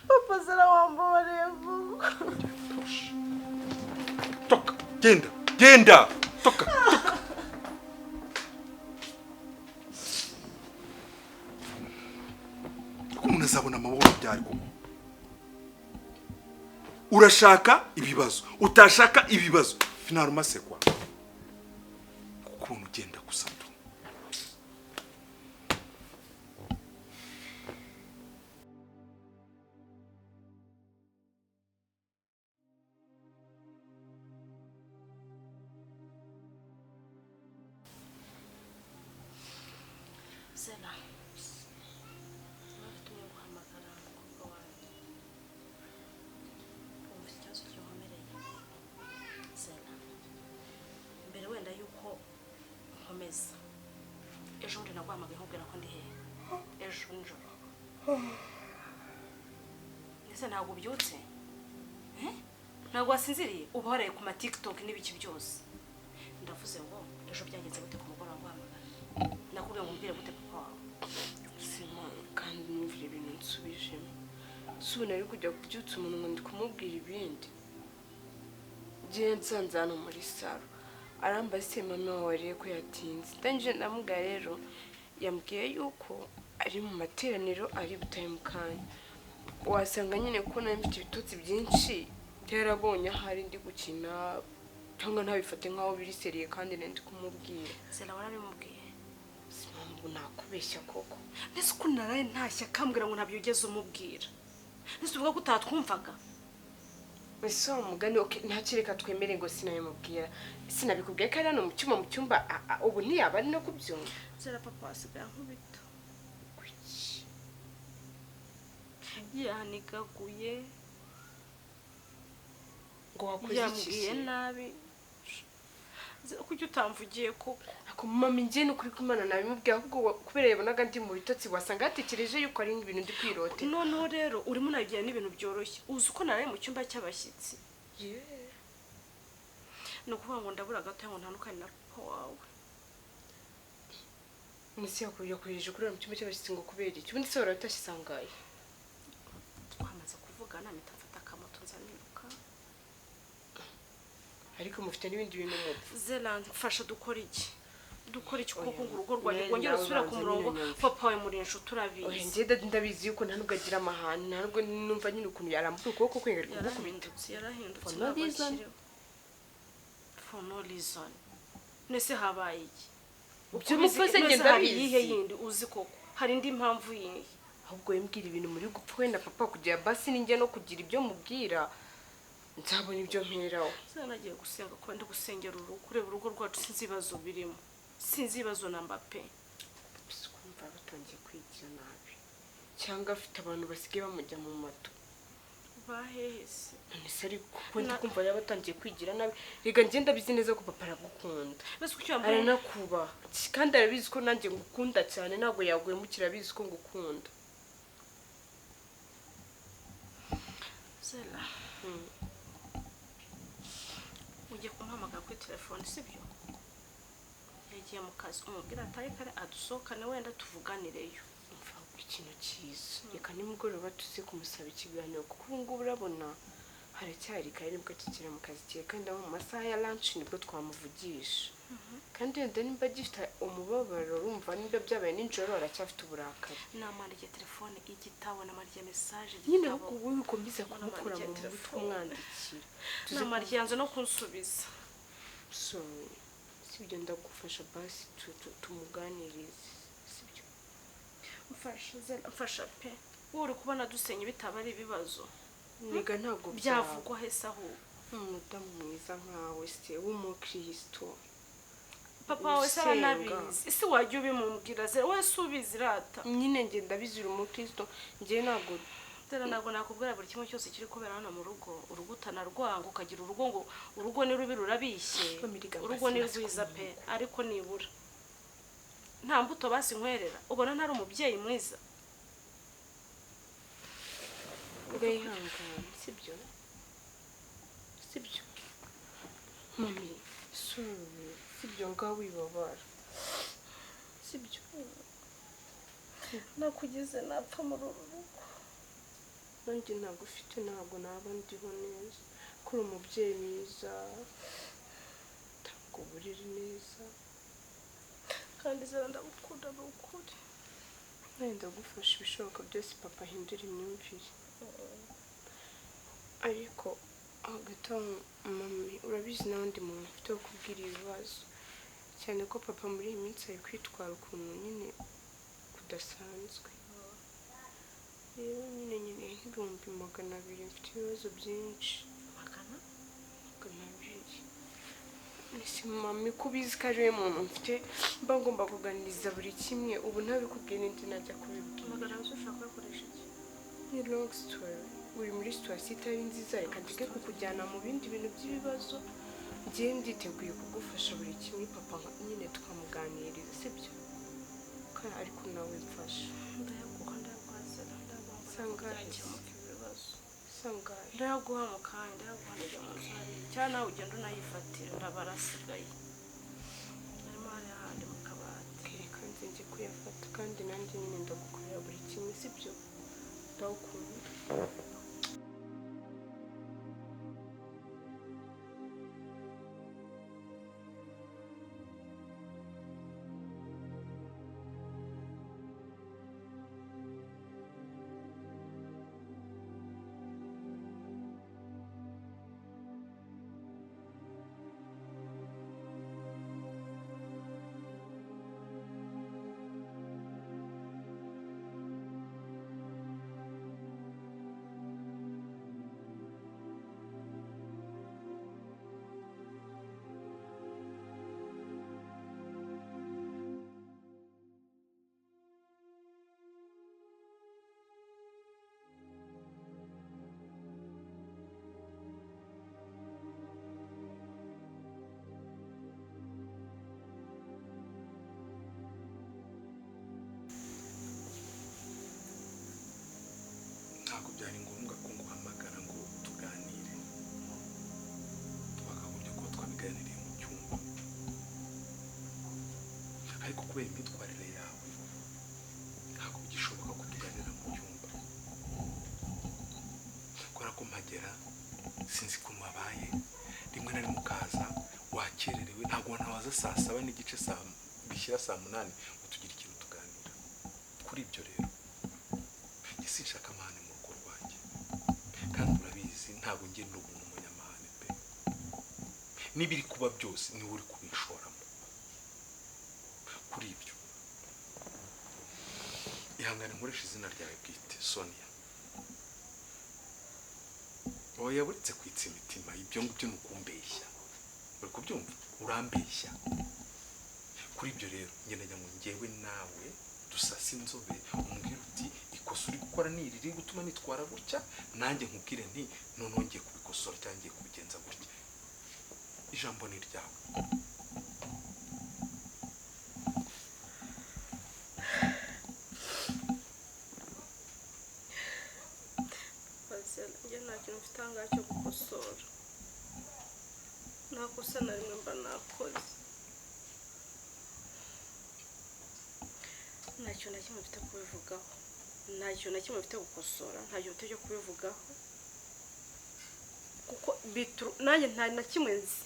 Papa Zera wambabariye vuba. Toka, genda, genda, toka, toka. Ko umuntu azabona amahoro byari koko. Urashaka ibibazo, utashaka ibibazo, finalement c'est quoi? Ukuntu ugenda gusa tu. Zera, bafite umwe guhamagara umukobwa wanjye. Wumva ikibazo kinkomereye. Zera, mbere wenda yuko nkomeza, ejo bundi naguhamagaye nkubwira ko ndi hehe, ejo nijoro. Ese ntabwo ubyutse? Eh? Ntabwo wasinziriye? Uba waraye ku ma TikTok n'ibiki byose. Ndavuze ngo ejo byagenze gute ku mugoroba nguhamagara? Nakubwiye ngo umbwire gute papa wawe? Sima kandi numvira ibintu nsubijemo. Si ubu nari kujya kubyutsa umuntu ngo ndi kumubwira ibindi. Ngiye nsanze hano muri salo. Arambaza se mama wawe wariye ko yatinze. Ndangije ndamubwira rero, yambwiye yuko ari mu materaniro ari butahe mu kanya. Wasanga nyine ko nari mfite ibitotsi byinshi, byarabonye ahari ndi gukina, cyangwa ntabifate nk'aho biri seriye kandi nari ndi kumubwira. Zera warabimubwiye? Sima ngo nakubeshya koko. Mbese ukuntu naraye ntashye akambwira ngo ntabyo ugeze umubwira. Mbese uvuga ko utatwumvaga? Ese wa mugani, okay, ntakireka twemere ngo sinabimubwira. Sinabikubwiye ko ari hano mu cyuma, mu cyumba, ubu ntiyaba ari no kubyumva. Zera papa asigaye ankubita. Kuki? Yanigaguye. Ngo wakoze iki Yambwiye se? nabi. Zera kuki utamvugiye koko? Ako mama njye ni ukuri kw'Imana nabimubwiye, ahubwo kubera yabonaga ndi mu bitotsi wasanga yatekereje yuko ari ibintu ndi kwirotera. Noneho rero urimo unabigira n'ibintu byoroshye. Uzi uko naraye mu cyumba cy'abashyitsi? Ni ukuvuga ngo ndabura gato ngo ntandukane na papa wawe. Nese yakohereje kurara mu cyumba cy'abashyitsi ngo kubera iki? Ubundi se wari utashye sangaye? Twamaze kuvugana mpita mfata akamoto nza niruka. Ariko mufite n'ibindi bintu mupfa. Zera mfasha dukora iki? Dukora iki koko Oya, ngo urugo rwanjye nawe rwongere rusubire ku banza murongo? nyine nyumve. Papa wawe muri inshuti Oya, urabizi. njye dadi ndabizi yuko nta nubwo agira amahane, nta nubwo numva nyine ukuntu yarambura ukuboko kwe ngo ari kugukubita. Yarahindutse, yarahindutse, For no ntabwo reason. akiriho. For no reason. Nese habaye iki? Ibyo mupfa se njye Nese hari ndabizi. iyihe yindi uzi koko? Hari indi mpamvu yihe? Ahubwo wimbwira ibintu muri gupfa wenda papa kugira basi ninjye no kugira ibyo mubwira nzabona ibyo mperaho. Zera nagiye gusenga kuba ndi gusengera urugo, kureba urugo rwacu sinzi ibibazo birimo. Sinzi ibibazo namba pe. Gusa kumva batangiye kwigira nabi cyangwa afite abantu basigaye bamujya mu mato. Bahehese. None se ariko kuko ndi kumva yaba atangiye kwigira nabi. Rega njye ndabizi neza ko papa aragukunda. Mbese kuki wambaye? Aranakubaha kandi arabizi ko nanjye ngukunda cyane, ntabwo yaguhemukira abizi ko ngukunda. Zera. Ugiye kumuhamagara kuri telefone sibyo? Yagiye mu kazi, umubwira atahe kare adusohokane wenda tuvuganireyo. Umva ikintu cyiza, reka nimugoroba tuze kumusaba ikiganiro kuko ubu ngubu urabona haracyari kare nibwo akigera mu kazi kiwe kandi aho mu masaha ya lunch nibwo twamuvugisha. Kandi wenda nimba agifite umubabaro urumva nimba byabaye nijoro aracyafite uburakari. Namwandikiye telefone igitabo, namwandikiye message Nyine igitabo. ahubwo wowe ukomeza kumukura mu Namwandikiye mutwe telefone. umwandikira. Tuze Namwandikiye yanze no kunsubiza. Sorry. Sibyo ndagufasha basi tumuganirize. Sibyo? Mfasha Zera, mfasha pe. Wowe uri kubona dusenya bitaba ari ibibazo. Niga ntabwo byavugwa hese ahubwo. Umudamu mwiza nkawe se w'umukristo. Papa wawe se Usenga. aranabizi. Ese wajya ubimubwira Zera, wowe si ubizi rata. Nyine njye ndabizi uri umukristo, njye ntabwo Zera ntabwo nakubwira buri kimwe cyose kiri kubera hano mu rugo. Urugo utanarwanga ukagira urugo ngo urugo ni rubi rurabishye. Family gamba Urugo ni sinasi rwiza pe, ariko nibura nta mbuto basi nkwerera, ubona ntari umubyeyi mwiza. Urihangana, sibyo? Sibyo? Mami, sorry, sibyo ngaho wibabara. Sibyo? Nakugeze napfa muri uru rugo. Nanjye ntabwo ufite, ntabwo naba ndiho neza. Kuri umubyeyi mwiza, tanga uburiri neza. Kandi Zera ndagukunda ni ukuri. Nanjye ndagufasha ibishoboka byose papa ahindura imyumvire. Ariko hagati aho mami, urabizi n'abandi muntu mfite wo kubwira ibibazo. Cyane ko papa muri iyi minsi ari kwitwara ukuntu nyine kudasanzwe. Rero nyine 200,000 mfite ibibazo byinshi. 200. Ese mami ko ubizi ko ari we muntu mfite mba ngomba kuganiriza buri kimwe, ubu ntabikubwiye n'indi najya kubibwira. 200 ushaka kuyakoresha iki? Ni long story. Uri muri situation itari nziza, reka ndeke kukujyana mu bindi bintu by'ibibazo. Njye nditeguye kugufasha buri kimwe papa nyine tukamuganiriza, sibyo? Kandi ariko nawe mfasha. Ndayaguha, ndayaguha Zera, ndayaguha. Sangahe? Byakemuka ibibazo. Sangahe? Ndayaguha mu kanya, ndayaguha ndajya mu nzu hariya. Cyangwa nawe ugenda unayifatira, ndabarasigaye. Arimo hariya handi mu kabati. Reka nze njye kuyafata, kandi nanjye nyine ndagukorera buri kimwe, sibyo? Ndagukunda. Ntabwo byari ngombwa ko nguhamagara ngo tuganire. Twakagombye kuba twabiganiriye mu cyumba. Ariko kubera imyitwarire yawe ntabwo bigishoboka ko tuganira mu cyumba. Kubera ko mpagera sinzi ukuntu wabaye, rimwe na rimwe ukaza wakererewe, ntabwo wanawaza 7:15 bishyira 8:00 ngo tugire ikintu tuganira. Kuri ibyo rero sinshaka amahane mu rugo rwanjye, kandi urabizi ntabwo njye ndi umuntu umunyamahane pe. N'ibiri kuba byose niwe uri kubishoramo. Kuri ibyo ihangane nkoresha izina ryawe bwite Sonia. Oya, buretse kwitsa imitima, ibyo ngibyo ni ukumbeshya. Uri kubyumva? Urambeshya. Kuri ibyo rero njye najya ngo njyewe nawe dusase inzobe, umbwire uti ikosa uri gukora ni iri riri gutuma nitwara gutya, nanjye nkubwire nti noneho ngiye kubikosora cyangwa ngiye kubigenza gutya. Ijambo ni iryawe. Njye nta kintu mfite ahangaha cyo gukosora. Nta kosa na rimwe mba nakoze. Nta kintu na kimwe mfite kubivugaho. Nta kintu na kimwe mfite gukosora, nta kintu mfite cyo kubivugaho. Kuko nanjye nta na kimwe nzi.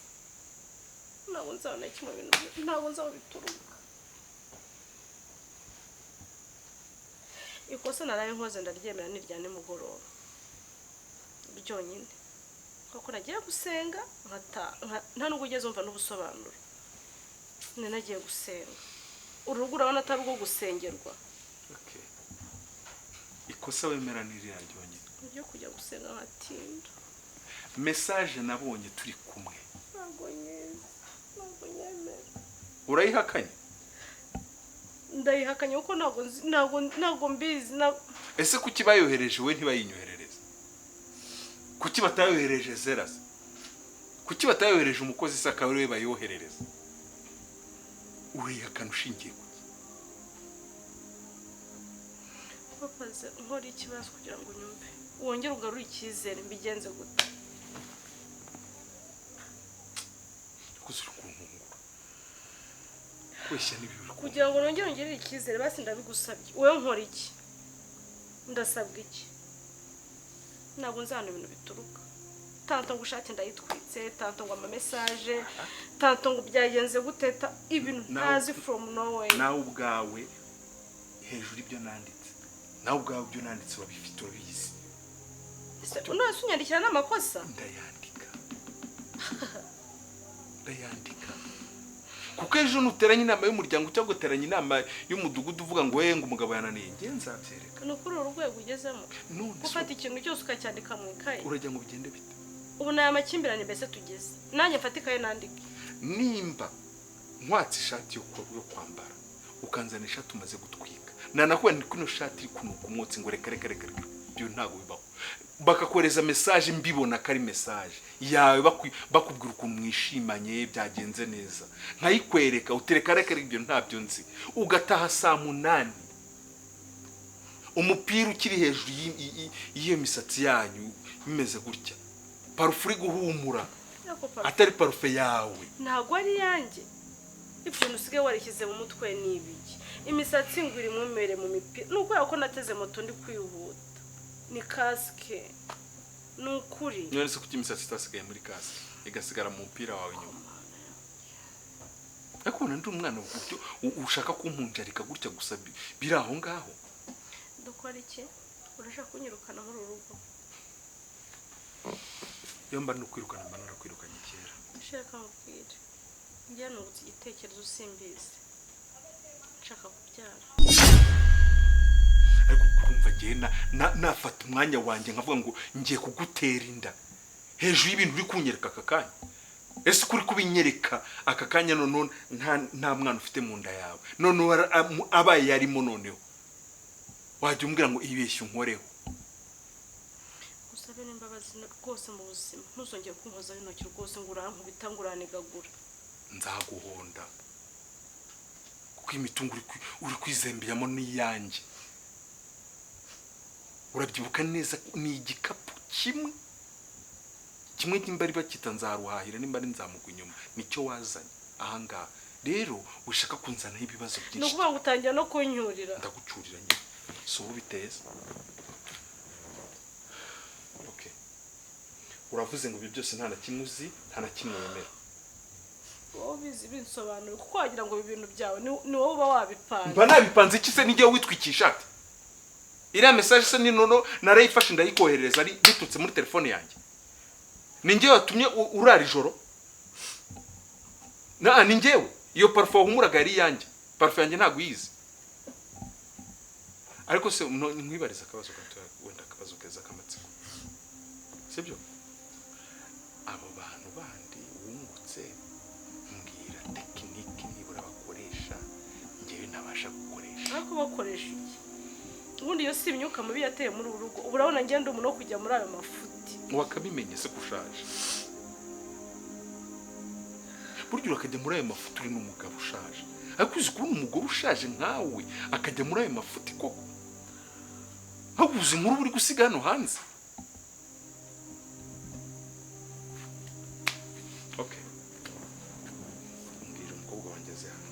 Ntabwo nzaba na kimwe bintu, ntabwo nzaba bituruka. Ikosa naraye nkoze ndaryemera ni irya nimugoroba byonyine. Kuko nagiye gusenga nta nubwo ugeze umva n'ubusobanuro. Nari nagiye gusenga. Urugo urabona atari urwo gusengerwa. Okay. Ikosa wemera ni ririya ryonyine. Ryo kujya gusenga nkatinda. Message nabonye turi kumwe. Ntabwo nyizi, ntabwo nyemera. Urayihakanye? Ndayihakanye kuko ntabwo mbizi. Ese kuki bayohereje we ntibayinyoherereze? Kuki batayohereje Zera? Kuki batayohereje umukozi se akaba ariwe bayoherereza? Urayihakana ushingiye kuki? Papa, nkora ikibazo kugira ngo unyumve. Wongere ugarure icyizere, mbigenze gute? Kuzura kuntungura. Kweshya n'ibiri kugira ngo nongere ngirire icyizere, basi ndabigusabye. Wowe nkora iki? Ndasabwa iki? Ntabwo nzi ahantu ibintu bituruka. Tanto ngo ushake ndayitwitse, tanto ngo ama message, tanto ngo byagenze guteta, ibintu ntazi from nowhere. Nawe ubwawe hejuru ibyo nanditse, nawe ubwawe ibyo nanditse urabifite, urabizi. None se unyandikira n'amakosa? Ndayandika, ndayandika kuko ejo nuteranye inama y'umuryango cyangwa uteranye inama y'umudugudu uvuga ngo we ngo umugabo yananiye, nge nzabyereka. Ni ukuri uru rwego ugezemo gufata ikintu cyose ukacyandika mu ikaye, urajya ngo bigende bite? Ubu ni amakimbirane mbese tugeze, nanjye mfata ikaye nandike. Nimba nkwatse ishati yo kwambara ukanzana ishati umaze gutwika, nanakubona ni kuno shati iri kunuka umwotsi ngo reka reka reka, ibyo ntabwo bibaho. Bakakohereza message mbibona ko ari message yawe, bakubwira ukuntu mwishimanye byagenze neza, nkayikwereka utereka reka ibyo ntabyo nzi, ugataha saa 8 umupira ukiri hejuru y'iyo misatsi yanyu bimeze gutya, parufe uri guhumura atari parufe yawe. Ntabwo ari yanjye. Ibyo usigaye warishyize mu mutwe ni ibiki? Imisatsi ngo iri mwemere mu mipira, ni ukubera ko nateze moto ndi kwihuta, ni kasike, ni ukuri. None se kuki imisatsi itasigaye muri kasike igasigara mu mupira wawe inyuma? Ariko ubona ndi umwana ushaka kumpunjarika gutya gusa biri aho ngaho. Dukora iki? Urashaka kunyirukana muri uru rugo? Iyo mba nukwirukana mba narakwirukanye kera. Ndashaka nkubwire, njye nungutse igitekerezo simbizi, nshaka kubyara. Ariko kurumva njye nafata umwanya wanjye nkavuga ngo ngiye kugutera inda hejuru y'ibintu uri kunyereka aka kanya. Ese kuri kubinyereka aka kanya none nta mwana ufite mu nda yawe, none abaye yarimo, noneho wajya umbwira ngo ibeshye unkoreho. Usabe n'imbabazi rwose mu buzima, ntuzongere kumpozaho intoki rwose ngo urankubita ngo uranigagura. Nzaguhonda kuko imitungo uri kwizembeyamo n'iyanjye. Urabyibuka neza ni igikapu kimwe kimwe nimba ari bakita nzaruhahira, nimba ari nzamugwa inyuma, nicyo wazanye ahangaha. Rero ushaka kunzanaho ibibazo byinshi, ni ukuvuga ngo utangira no kunyurira. Ndagucurira nyine, si ubu biteza. Okay, uravuze ngo ibyo byose nta na kimwe uzi, nta na kimwe wemera. Wowe ubizi binsobanura kuko wagira ngo ibintu byawe ni wowe uba wabipanze. Mba nabipanze iki se? Nijye witwikisha ishati iriya message se ni nono narayifashe ndayikoherereza ari bitutse muri telefone yanjye. Ni njyewe watumye urara ijoro? Na ni njyewe. Iyo parufe wahumuraga yari iyanjye, parufe yanjye ntabwo uyizi. Ariko se nkwibariza akabazo gato, wenda akabazo keza k'amatsiko, sibyo? Abo bantu bandi wungutse mbwira tekiniki nibura bakoresha njyewe ntabasha gukoresha. Ariko bakoresha iki? Ubundi iyo si imyuka mibi yateye muri uru rugo, ubu urabona ngenda umuntu wo kujya muri ayo mafuti. Wakabimenye se kushaje? Burya urakajya muri ayo mafuti uri n'umugabo ushaje. Ariko uzi kubona umugore ushaje nkawe akajya muri ayo mafuti koko? Ahubwo uzi inkuru uri gusiga hano hanze. Okay, mbwira umukobwa wanjye aze hano.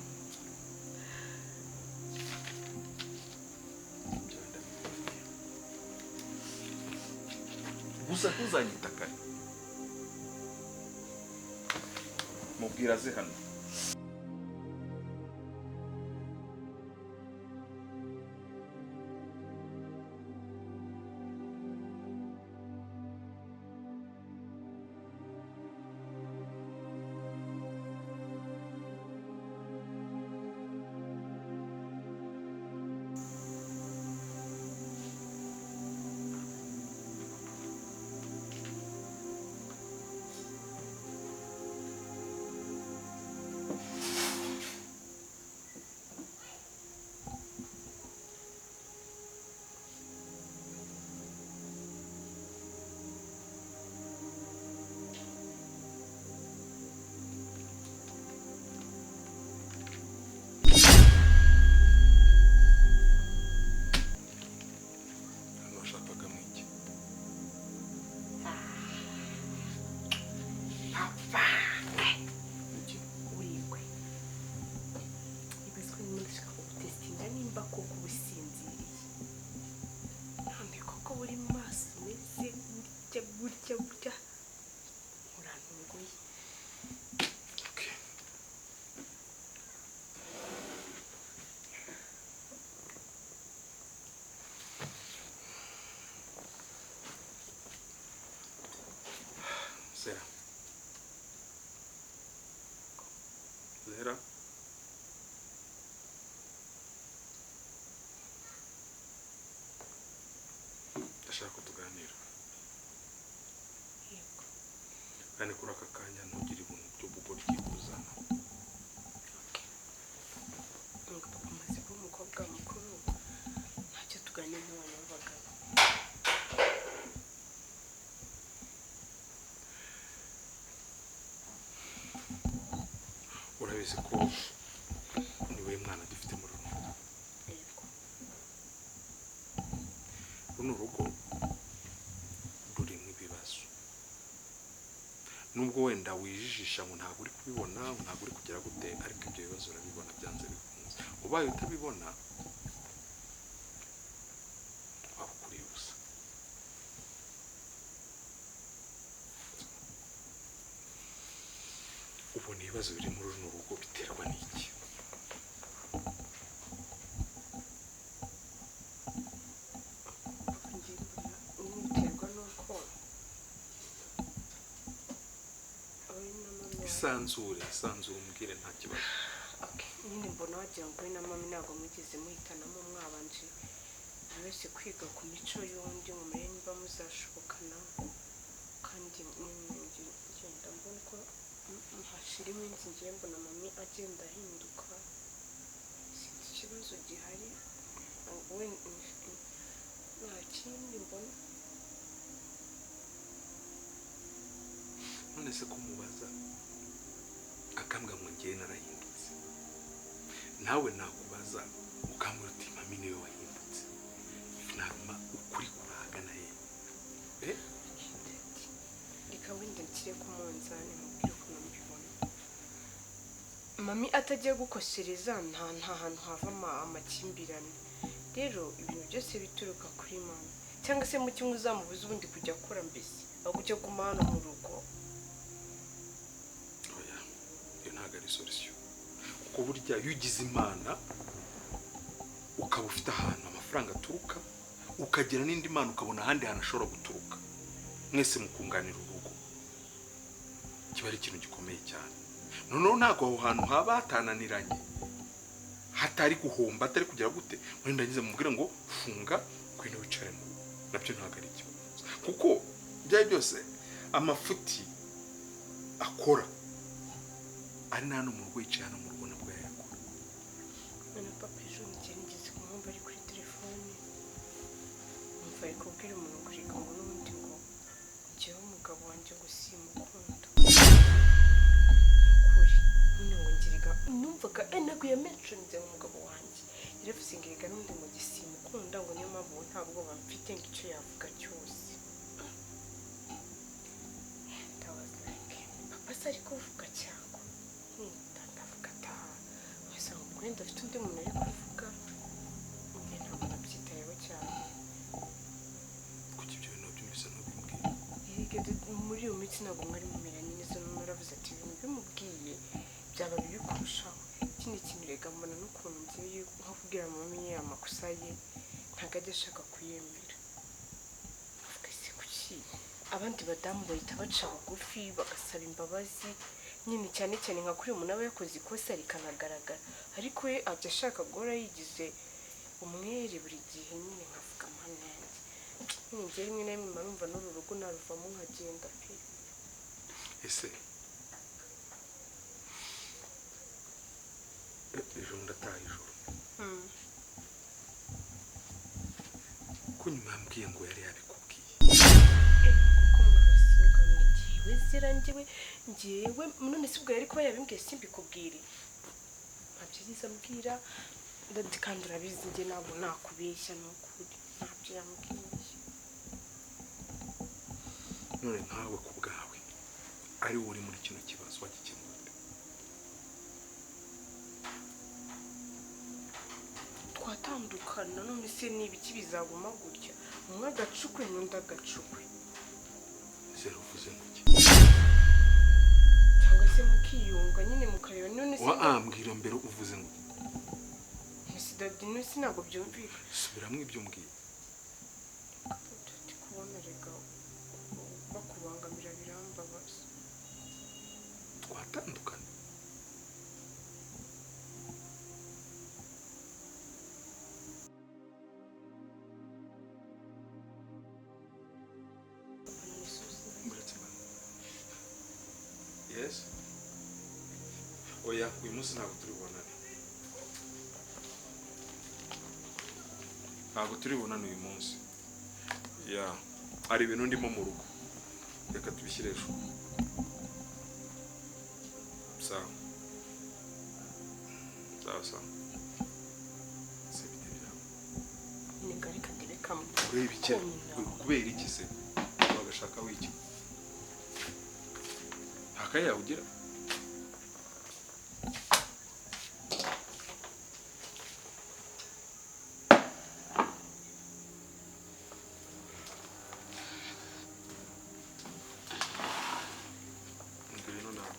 Gusa ntuzanyita kare, mubwira aze hano. Burya burya urantunguye. Okay. Zera. Zera. Ndashaka ko tuganira. Yego. Kandi kuri aka kanya ntugire ibintu by'ubugoryi uzana. Okay. Ngo papa amaze kuba umukobwa mukuru, ntacyo tuganira n'abantu b'abagabo. Urabizi ko niwe mwana dufite muri runo rugo. Yego. Runo rugo rurimo ibibazo. Nubwo wenda wijijisha ngo ntabwo uri kubibona, ntabwo uri kugera gute, ariko ibyo bibazo urabibona byanze bikunze. Ubaye utabibona waba ukuriye ubusa. Ubona ibibazo biri muri runo rugo biterwa n'iki? Papa njye mbona biterwa n'uko wowe na mama Isanzure, isanzure umbwire nta kibazo. Okay. Nyine mbona wagira ngo wowe na mama ntabwo mugeze muhitanamo, mwabanje buri wese kwiga ku mico y'undi ngo murebe niba muzashobokana. Kandi nyine ngenda mbona uko hashira iminsi ngiye mbona mami agenda ahinduka, sinzi ikibazo gihari, we nta kindi mbona. None se kumubaza akambwa ngo ngewe narahindutse, nawe nakubaza ukambwira uti mami niwe wahindutse, nama ukuri kurahagana he? Reka wenda nshyire ku munzani mubwire ukuntu mbibona. Mami atagiye gukosereza nta hantu hava amakimbirane. Rero ibintu byose bituruka kuri mama, cyangwa se mu kimwe uzamubuza ubundi kujya akora mbese aho kujya guma hano mu rugo. Oya, iyo ntabwo ari solution. Kuko burya iyo ugize Imana ukaba ufite ahantu amafaranga aturuka, ukagira n'indi mana ukabona ahandi hantu ashobora guturuka, mwese mukunganira urugo, kiba ari ikintu gikomeye cyane. Noneho ntabwo aho hantu haba hatananiranye, hatari guhomba, hatari kugera gute, muri ndagize mubwire ngo funga ngwino wicare mu rugo, nabyo ntabwo ari ikibazo. Kuko ibyo byose amafuti akora ari na hano mu rugo, yicaye hano mu rugo nabwo yayakora. None papa ejo ngiye nigeze kumwumva ari kuri telefone, numva ari kubwira umuntu kuriga ngo n'ubundi ngo njyewe umugabo wanjye ngo simukunda. Ukuri none ngo ngiriga numvaga ntabwo yamenshonize umugabo wanjye, yaravuze ngo erega n'ubundi ngo simukunda, ngo niyo mpamvu ubu nta bwoba mfite ngo icyo yavuga cyose. And I was like, papa se ari kuvuga cyangwa ndavuga ataha wasanga ubwo wenda afite undi muntu ari kuvuga, njye ntabwo nabyitayeho cyane. Kuki ibyo bintu byumvise ntubimbwire? Erega muri iyo minsi ntabwo mwari mumeranye neza, none naravuze ati ibintu bimubwiye byaba bibi kurushaho. Ikindi kintu rega mbona n'ukuntu ngiye nko kubwira mama ye amakosa ye ntabwo ajya ashaka kuyemera. Avuga ese kuki abandi badamu bahita baca bugufi bagasaba imbabazi nyine, cyane cyane nka kuri umuntu aba yakoze ikosa rikanagaragara, ariko we ajya ashaka guhora yigize umwere buri gihe. Nyine nkavuga mana yanjye, nyine njye rimwe na rimwe mba numva n'uru rugo naruvamo nkagenda pe. Ese ejo ndataha ijoro, ko nyuma yambwiye ngo yari yabikubwiye? Kuko mwabasingamwe ngewe zira njyewe ngewe none se ubwo yari kuba yabimbwiye simbikubwire? Ntabyo yigeze ambwira ndadi, kandi urabizi njye ntabwo nakubeshya, ni ukuri ntabyo yambwiye. None nkawe ku bwawe ari wowe uri muri kino kibazo wagikemura ute? Twatandukana none se ni ibiki bizaguma gutya, umwe agacukwe n'undi agacukwe? Se nyine mukareba none se Wa ambwira mbere uvuze ngo Miss Daddy none se ntabwo byumvika. Subiramo ibyo mbwiye. Ndi kubona rega bakubangamira birambabaza. Twatandukana. Yes. Oya, uyu munsi ntabwo turi bubonane. Ntabwo turi bubonane uyu munsi. Yeah, hari ibintu ndimo mu rugo. Reka tubishyire ejo. Sawa. Sawa sawa. Se bite byawe? Ni garika ndebekamo. Ureba iki? Kubera iki se? Bagashaka wiki. Akaya ugira ngwino nawe.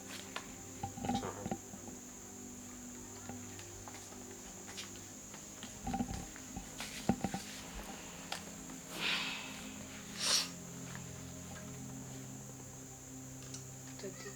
Daddy.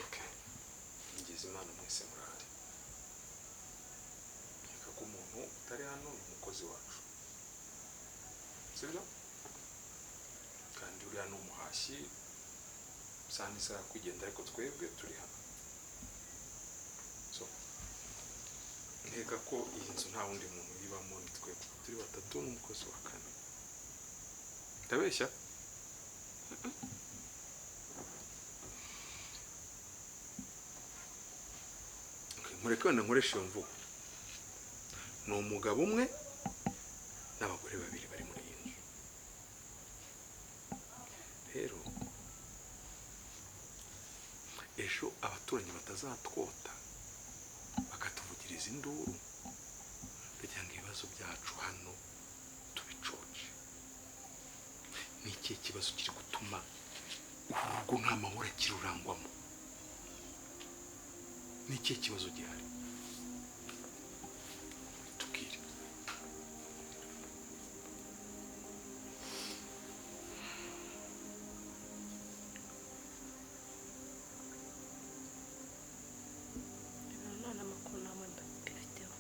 Okay. Ngize Imana mwese murahari. Nkeka ko umuntu utari hano ni umukozi wacu. Sibyo? Kandi uriya ni umuhashyi, isaha n'isaha kugenda ariko twebwe turi hano. So, nkeka ko iyi nzu nta wundi muntu uyibamo ni twebwe. Turi batatu n'umukozi wa kane. Ndabeshya? Mureke wenda nkoresha iyo mvugo. Ni umugabo umwe n'abagore babiri bari muri iyi nzu. Rero ejo abaturanyi batazatwota bakatuvugiriza induru kugira ngo ibibazo byacu hano tubicoce. Ni ikihe kibazo kiri gutuma uru rugo nta mahoro akirurangwamo? Ni ikihe kibazo gihari? Tubwire. Nta makuru namwe mbifiteho.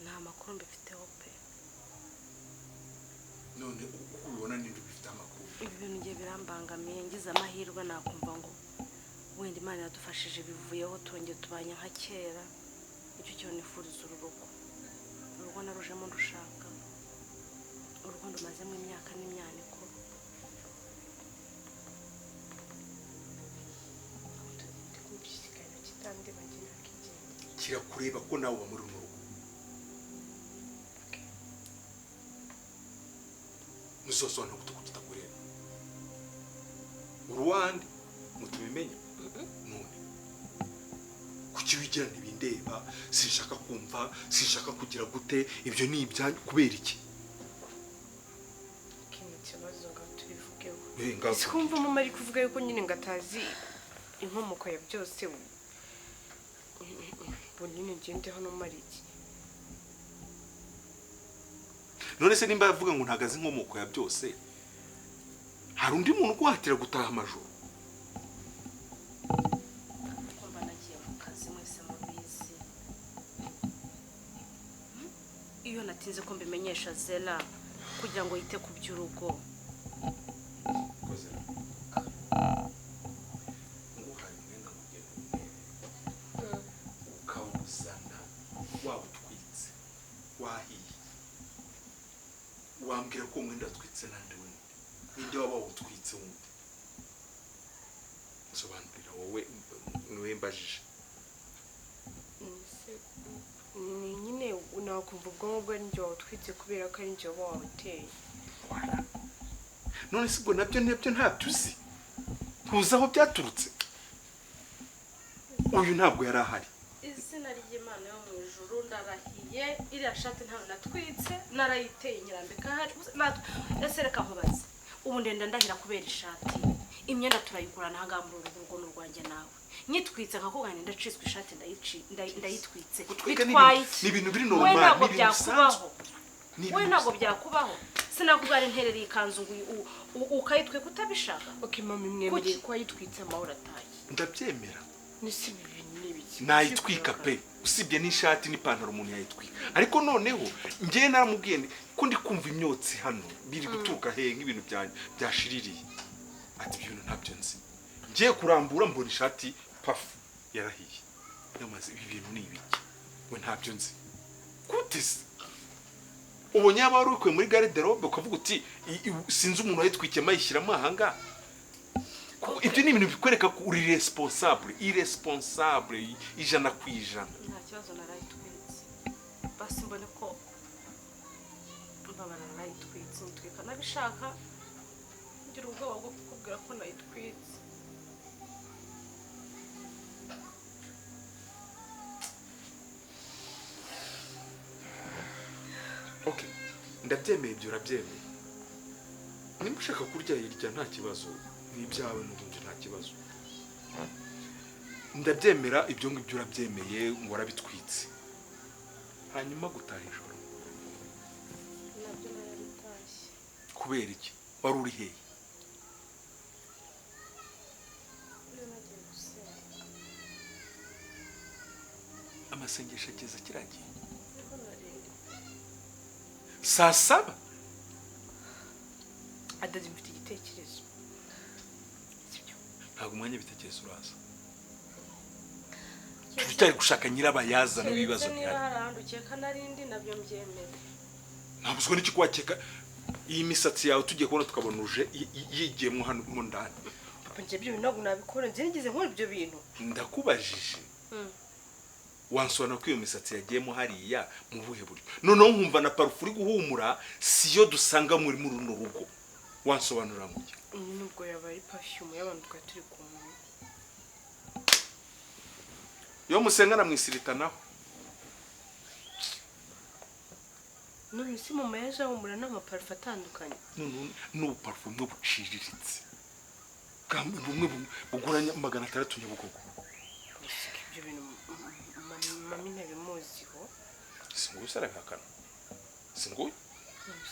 Nta makuru mbifiteho pe. None uko ubibona ninde ubifite amakuru? Ibi bintu ngiye birambangamiye, ngize amahirwe nakumva ngo wenda Imana yadufashije bivuyeho turongeye tubanye nka kera. Icyo kintu nifuriza uru rugo. Urugo narujemo ndushaka. Urugo ndumazemo imyaka n'imyaniko. Kirakureba ko nawe uba muri runo rugo. Muzosobanura gute ko kitakureba? Uruwande mutubimenye. None kuki wigira ntibindeba? Sinshaka kumva, sinshaka kugira gute, ibyo ni ibyanyu kubera iki? Kino kibazo ngo tubivugeho. Sikumva mama ari kuvuga yuko nyine ngatazi inkomoko ya byose. Bonine ngende hano mari iki? None se nimba yavuga ngo ntagazi inkomoko ya byose, hari undi muntu uguhatira gutaha amajoro? Kumva nagiye mu kazi mwese mubizi. Iyo natinze ko mbimenyesha Zela kugira ngo yite ku by'urugo. Kozera. Nguhaye umwenda ngo ugende umwere. Ukawuzana wawutwitse, wahiye. Wambwira ko umwenda watwitse nande wundi? Ninde waba wawutwitse wundi? Nsobanurira wowe niwe mbajije. Ni nyine Umuntu akumva ubwonko bwe ari njye wawutwitse kubera ko ari njye uba wawuteye. Voilà. None se ubwo nabyo ntabyo uzi, ntuzi aho byaturutse? Uyu ntabwo yari ahari. Izina ry'Imana yo mu ijuru, ndarahiye, iriya shati ntawe natwitse, narayiteye nyirambika hari. Ese reka nkubaze, ubu ndenda ndahira kubera ishati? Imyenda turayigurana ahangaha muri uru rugo, ni urwanjye nawe. Nyitwitse nkakubwira ndacitswe ishati, ndayitwitse, Gutwika ni bitwaye ibintu- iki? Ni ibintu biri We normal, ntabwo ni ibintu bisanzwe. byakubaho. Ni We ibintu ntabwo byakubaho. Sinakubwira nterera iyi kanzu ngo ukayitwika utabishaka. Okay mama, imwemereye Kuki? ko wayitwitse, amahoro ataye. Ndabyemera. Nese ibi bintu ni ibiki? Nayitwika pe, usibye n'ishati n'ipantaro umuntu yayitwika. Ariko noneho njyewe naramubwiye nti ko ndi kumva imyotsi hano, biri guturuka hehe, nk'ibintu byashiririye? Ati ibyo bintu ntabyo nzi. Ngiye kurambura mbona ishati pafu yarahiye. Ndamaze, ibi bintu ni ibiki? We ntabyo nzi. Gute se ubonye yaba wari ukuye muri garde-robe ukavuga uti sinzi umuntu wayitwikiyemo ayishyiramo ahangaha? Kuko ibyo ni ibintu bikwereka ko uri responsable, irresponsable 100%. Nta kibazo, narayitwitse. Basi mbone ko mbabara, narayitwitse, nyitwika nabishaka, ngira ubwoba bwo kukubwira ko nayitwitse. Okay, ndabyemeye, ibyo urabyemeye. Nimba ushaka kurya hirya nta kibazo, ni ibyawe n'ubundi, nta kibazo, ndabyemera. Ibyo ngibyo urabyemeye ngo warabitwitse. Hanyuma gutaha ijoro? Nabyo narabitashye. Kubera iki? Wari uri hehe? Iyo nagiye gusenga. Amasengesho ageza kiragiye? Niho narindi. Saa 7. Adazi, mfite igitekerezo, sibyo? Ntabwo umwanya w'ibitekerezo uraza, turacyari gushaka nyirabayazana w'ibibazo Keretse niba bihari. hari ahandi ukeka narindi, nabyo mbyemere. Ntabwo n'iki kwakeka iyi misatsi yawe, tugiye kubona tukabona uje yigiyemo hano mo ndani. Papa, njye ibyo bintu ntabwo nabikora. Njye nigeze nkora ibyo bintu? Ndakubajije, wansobanura ko iyo misatsi yagiyemo hariya mu buhe buryo? Noneho nkumva na parufe uri guhumura siyo dusanga muri runo rugo. Wansobanurira ngo iki? Nubwo yaba ari perfume y'abantu twari turi kumwe. Iyo musengana mwisiritanaho. None se mama yaje ahumura n'amaparufe atandukanye? None n'ubu parufe bumwe buciriritse bumwe bugura 600 Nyabugogo. Gusa ibyo bintu mami ntabimuziho. Si nguyu se arabihakana? Si nguyu?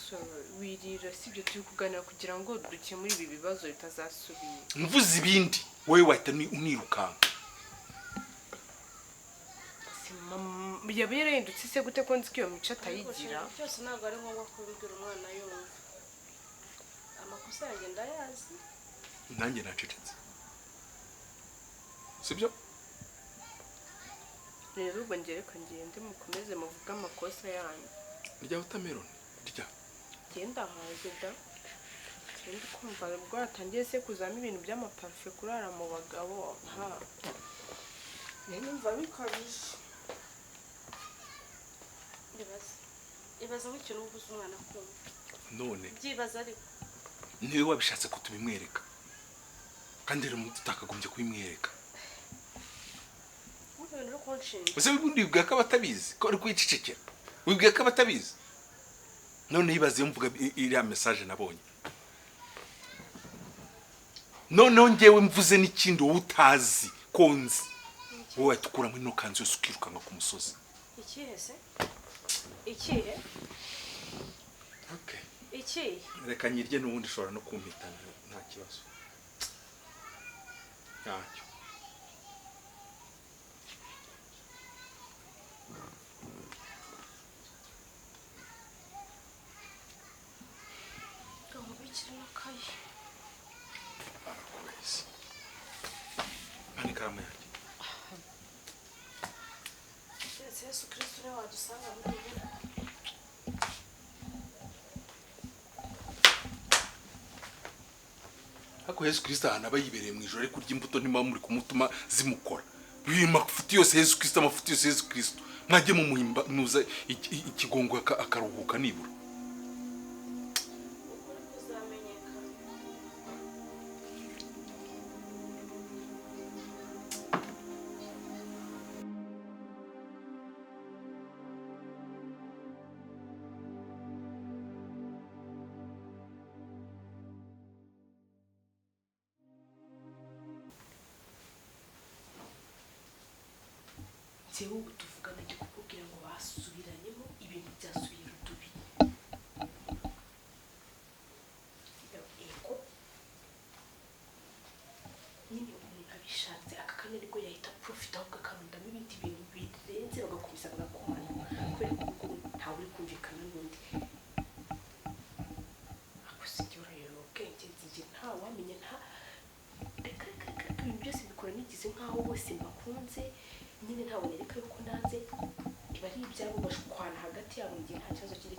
So, wirira, si ibyo turi kuganira kugira ngo dukemure ibi bibazo bitazasubira. Mvuze ibindi wowe wahita unirukanka. Se mama yaba yarahindutse se gute, ko nzi ko iyo mico atayigira? Ariko byose ntabwo ari ngombwa kubibwira umwana yumva. Amakosa yanjye ndayazi. Nanjye nacecetse, sibyo? Rero ubwo njye reka ngende, mukomeze muvuge amakosa yanyu. Rya watermelon, rya. Ngenda haze da, ngenda kumva ubwo hatangiye se kuzamo ibintu by'amaparufe, kurara mu bagabo, ha, rero numva bikabije. Ibaze, ibaze nk'ikintu uba uzi umwana kumva. None Byibaza ariko. Niwe wabishatse ko tubimwereka, kandi rero tutakagombye kubimwereka. Ubu ibintu uri kunshinja. Ese ubundi wibwira ko abatabizi ko ari kwicecekera? Wibwira ko abatabizi? None yibaze iyo mvuga iriya message nabonye, noneho ngewe mvuze n'ikindi wowe utazi ko nzi, wowe wahita ukuramo ino kanzu yose ukirukanka ku musozi. Ikihe se? Ikihe? Okay. Ikihe? Reka nyirye, n'ubundi ushobora no kumpitana, nta kibazo, ntacyo. Nkubikire n'akayi. Barakubeshya. Mpa ikaramu yanjye. Keretse Yesu Kristo niwe wadusanga muri ubu rugo. Ariko Yesu Kirisito ahantu aba yibereye mu ijoro ari kurya imbuto, ntimuba muri kumutuma zimukora ibi mafuti yose. Yesu Kirisito, amafuti yose Yesu Kirisito. Mwajye mumuhimba nuza ikigongo akaruhuka nibura. Ukuri kuzamenyekana. Njyewe ubu tuvugana ndi kukubwira ngo basubiranyemo, ibintu byasubiye rudubi. Ego nyine umuntu abishatse aka kanya nibwo yahita profita, ahubwo akarundamo ibindi bintu birenze, bagakomeza bagakomana, kubera ko ubwo ntawe uri kumvikana n'undi. Ako sinjye urayobora ubwenge, nzi ntawamenya nta reka reka reka reka, ibintu byose mbikora nigize nkaho bose mbakunze nyine, ntabwo nereka yuko nanze iba ari ibyabo bashwana hagati yabo, mu gihe nta kibazo kiri.